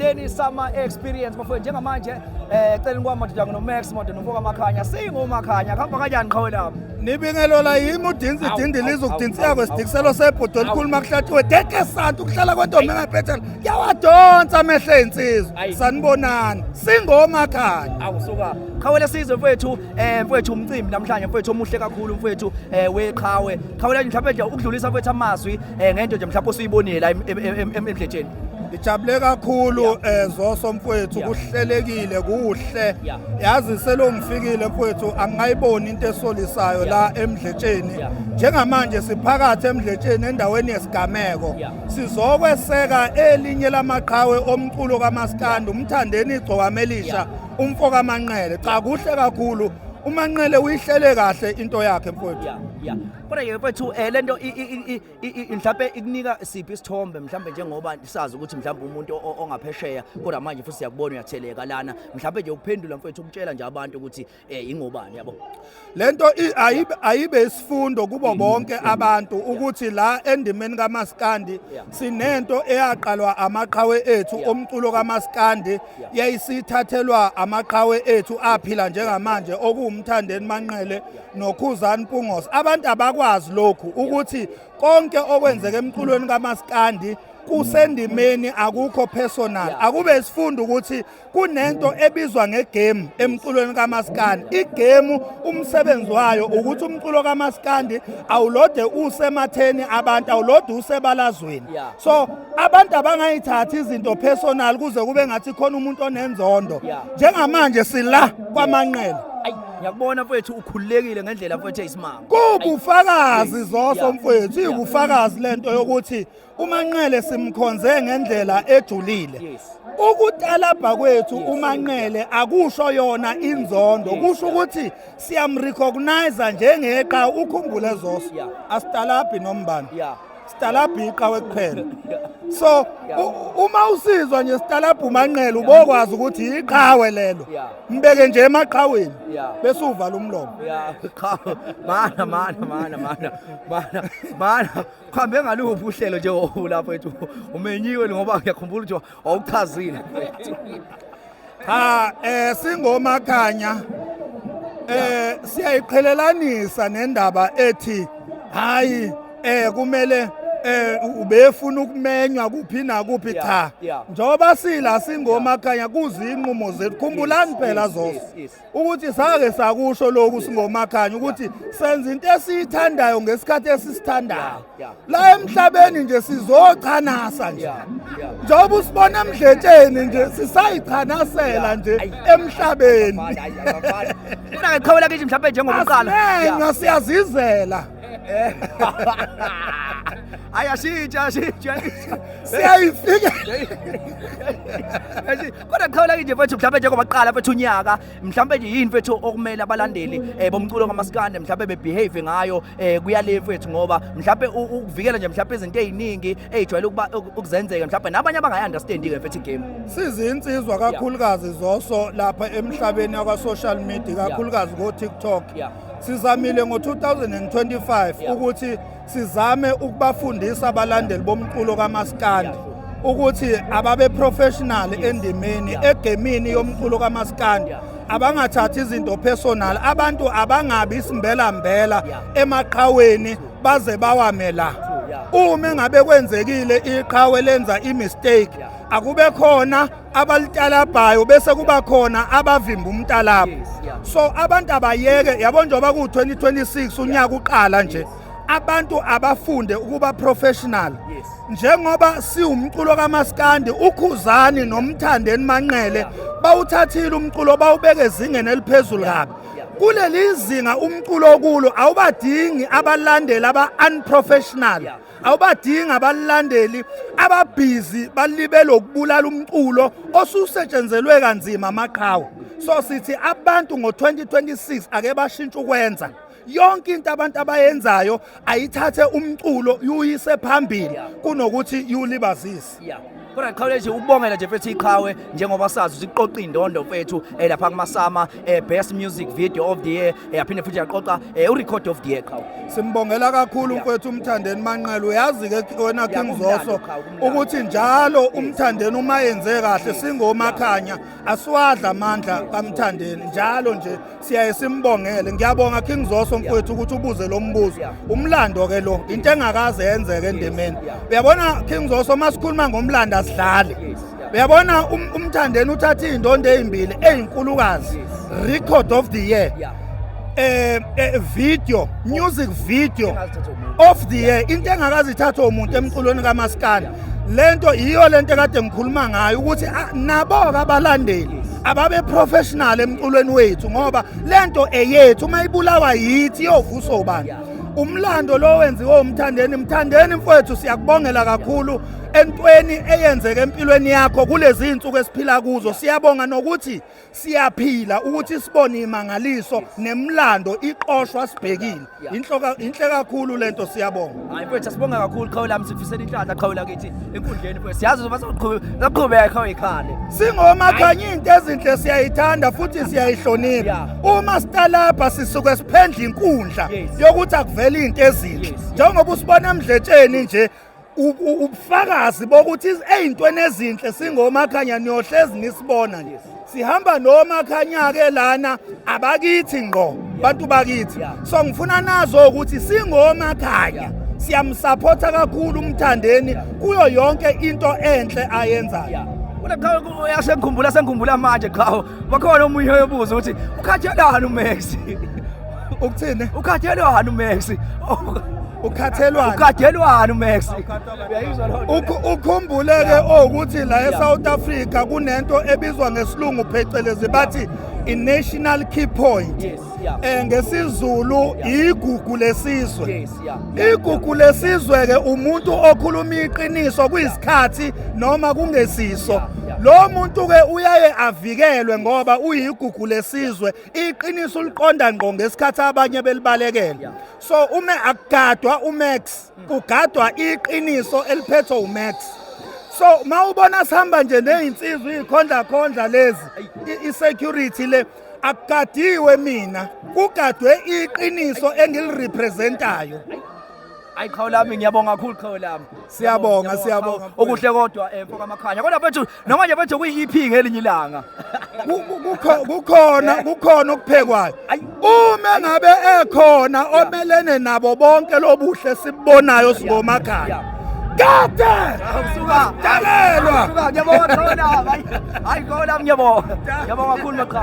Leni Summer Experience bafowethu, njengamanje eceleni kwami madoda ngino Max madoda nomfoka Makhanya, singoMakhanya. Kuhamba kanjani, qhawe lami? Nibingelola yimi udinsi. Awu, Dindi awu, liza awu, ukudinsiya awu, kwesidikiselo sebhodo awu. elikhulu makuhlathiwe deke santu ukuhlala kwentombi engaphethela kuyawadonsa amehlo ey'nsizwa. Ayi. Sanibonani, singoMakhanya. Awu suka, qhawe lesizwe mfowethu. Mfowethu, umcimbi namhlanje mfowethu omuhle kakhulu mfowethu, weqhawe. Qhawe lami, mhlawumbe nje ukudlulisa mfowethu amazwi ngento nje mhlawumbe osuyibonile la emdletsheni. Ngijabule kakhulu, Zoso mfowethu. Kuhlelekile, kuhle. Yazi selo ngifikile mfowethu, angingayiboni into esolisayo la emdletsheni. Njengamanje siphakathi emdletsheni endaweni yesigameko. Sizokweseka elinye lamaqhawe omculo kaMaskandi, uMthandeni Igcokama Elisha, umfo kaManqele. Cha, kuhle kakhulu, uManqele uyihlele kahle into yakhe mfowethu. Yeah, kodwa ke mfowethu, lento mhlawumbe ikunika siphi isithombe, mhlawumbe njengoba sazi ukuthi mhlawumbe umuntu ongaphesheya, kodwa manje futhi siyakubona uyatheleka lana, mhlawumbe nje ukuphendula mfowethu, ukutshela nje abantu ukuthi ingobani, yabo? Lento ayibe isifundo kubo bonke abantu ukuthi la endimeni kaMaskandi sinento eyaqalwa amaqhawe ethu omculo kaMaskandi, yayisithathelwa amaqhawe ethu aphila njengamanje, okuwumthandeni Manqele noKhuzani Mpungose. Abantu abakwazi lokhu ukuthi konke okwenzeka emculweni kaMaskandi kusendimeni, akukho personal. Akube isifundo ukuthi kunento ebizwa ngegame emculweni kaMaskandi. Igame umsebenzi wayo ukuthi umculo kaMaskandi awulode usematheni abantu, awulode usebalazweni. So abantu abangayithathi izinto personal kuze kube ngathi khona umuntu onenzondo. Njengamanje sila kwaManqele. Ayi, ngiyakubona mfowethu, ukhululekile ngendlela mfowethu eyisimanga. Kubufakazi, Zoso mfowethu, iyubufakazi lento yokuthi uManqele simkhonze ngendlela ejulile. Ukutalabha kwethu uManqele akusho yona inzondo, kusho ukuthi siyamrecognize njengeqa. Ukhumbule Zoso, asitalabhi nombani, sitalabha iqhawe kuphela. So uma usizwa nje sitalabha uManqele, ubokwazi ukuthi iqhawe lelo. Mbeke nje emaqhaweni bese uvala umlomo. Yeah, cha, mana mana mana mana mana mana, kuhambe ngaluphi uhlelo nje lapho ethu umenyiwe? Ngoba ngiyakhumbula ukuthi wawuchazile mfethu. Cha, singoMakhanya siyayiqhelelanisa nendaba ethi hayi, kumele ubefuna ukumenywa kuphi nakuphi. Cha, njengoba sila singoMakhanya kuzinqumo zethu. Khumbulani phela Zoso ukuthi sake sakusho lokhu singoMakhanya ukuthi senza into esiyithandayo ngesikhathi esisithandayo. La emhlabeni nje sizochanasa nje. Njengoba usibona emdletsheni nje, sisayichanasela nje emhlabeni. Kodwa ke qhawe lakithi, mhlawumbe njengoba uqala Asimenywa, siyazizela. Ayashintsha, ashintsha. Siyayifika. Kodwa qhawe lakithi mfethu, mhlawumbe njengoba qala mfethu unyaka, mhlawumbe nje yini mfethu okumele abalandeli bomculo kaMaskandi mhlawumbe bebehave ngayo kuyale mfethu, ngoba mhlawumbe ukuvikela nje mhlawumbe izinto eziningi ezijwayele ukuba ukuzenzeka, mhlawumbe nabanye abangayi-understand ke mfethu igame? Sizinsizwa kakhulukazi Zoso lapha emhlabeni yakwa-social media, kakhulukazi ko-TikTok. Sizamile ngo-2025 ukuthi sizame ukubafundisa abalandeli bomculo kaMaskandi ukuthi ababe professional endimeni, egemini yomculo kaMaskandi. Abangathathi izinto personal, abantu abangabi isimbelambela emaqhaweni baze bawame la. Uma engabe kwenzekile iqhawe lenza imistake, akube khona abalitalabhayo bese kuba khona abavimba umtalabho. So abantu abayeke, yabo, njengoba ku-2026 unyaka uqala nje, abantu abafunde ukuba professional. Njengoba siwumculo kaMaskandi, uKhuzani noMthandeni Manqele bawuthathile umculo bawubeke ezingeni eliphezulu kabi. Kuleli zinga umculo okulo awubadingi abalandeli aba-unprofessional. Awubadingi abalandeli ababhizi balibele ukubulala umculo osusetshenzelwe kanzima amaqhawe. So sithi abantu ngo-2026 ake bashintshe ukwenza yonke into abantu abayenzayo, ayithathe umculo yuyise phambili kunokuthi yulibazise. Kodwa qhawe nje ukubongela nje mfethu iqhawe, njengoba sazi ukuthi iqoqa indondo mfethu lapha kumaSAMA Best Music Video of the Year, yaphinde futhi yaqoqa uRecord of the Year, qhawe. Simbongela kakhulu mfowethu uMthandeni Manqele. Uyazi ke wena King kumlando, Zoso, qhawe, kumlando. Ukuthi njalo uMthandeni uma yenze kahle, singoMakhanya asiwadla amandla kaMthandeni, njalo nje siyaye simbongele. Ngiyabonga King Zoso mfowethu ukuthi ubuze lo mbuzo. Umlando ke lo, into engakaze yenzeke endemeni. Uyabona King Zoso, masikhuluma ngomlando asidlali. Uyabona uMthandeni uthatha iy'ndondo ey'mbili ey'nkulukazi, Record of the Year, video, music video Engazithathwa umuntu. of the year, into engakaze ithathwe umuntu emculweni kaMaskandi. Lento iyo lento ekade ngikhuluma ngayo ukuthi nabo ke abalandeli ababe professional emculweni wethu, ngoba lento eyethu, uma ibulawa yithi iyovuswa ubani? Umlando lo wenziwe uMthandeni. Mthandeni mfowethu, siyakubongela kakhulu entweni eyenzeke empilweni yakho kulezi insuku esiphila kuzo. Siyabonga nokuthi siyaphila ukuthi sibone imangaliso nemlando iqoshwa sibhekile. Inhle kakhulu lento, siyabonga. Hayi mfethu, asibonga kakhulu qhawe lami, sifisela inhlanhla qhawe lakithi enkundleni mfethu. Siyazi ukuthi bazoqhubeka qhawe ikhale. SingoMakhanya into ezinhle siyayithanda futhi siyayihlonipha. Uma sitalapha sisuke siphendla inkundla yokuthi akuvele into ezinhle. Njengoba usibona emdletsheni nje, ubufakazi bokuthi ey'ntweni ezinhle singoMakhanya niyohlezi nisibona nje. Sihamba noMakhanya ke lana, abakithi ngqo, bantu bakithi. So ngifuna nazo ukuthi singoMakhanya siyamsupporta kakhulu uMthandeni kuyo yonke into enhle ayenzayo. Kodwa qhawe, uyasengikhumbula, sengikhumbula manje qhawe. Bakhona omunye oyobuza ukuthi ukhathelwani uMax? Ukuthini? Ukhathelwani uMax? Ukhathelwani? Ukhathelwani uMax? Uyayizwa loo nto? Ukhumbuleke ukuthi la eSouth Africa kunento ebizwa ngesilungu phecelezi bathi i-national key point. NgesiZulu igugu lesizwe. Igugu lesizwe ke umuntu okhuluma iqiniso kuyisikhathi noma kungesiso. Lo muntu ke uyaye avikelwe ngoba uyigugu lesizwe, iqiniso liqonda ngqo ngesikhathi abanye belibalekela. So uma akugadwa uMax, kugadwa iqiniso eliphethwe uMax. So mawubona sihamba nje nezinsizwa izikhondla khondla lezi, i-security le, akugadiwe mina, kugadwe iqiniso engilirepresentayo. Hayi qhawe lami, ngiyabonga kakhulu qhawe lami. Siyabonga, Ngiyabonga, siyabonga, qhawe. Okuhle kodwa mfoka Makhanya. Kodwa mfethu, noma nje mfethu kuyi-EP ngelinye ilanga. Kukhona okuphekwayo. Ayi. Uma ngabe ekhona omelene nabo bonke lobuhle sibubonayo singoMakhanya, kade Suka. dalelwa. Suka, ngiyabonga qhawe lami. Hayi, hayi qhawe lami, ngiyabonga. Ngiyabonga kakhulu maqhawe.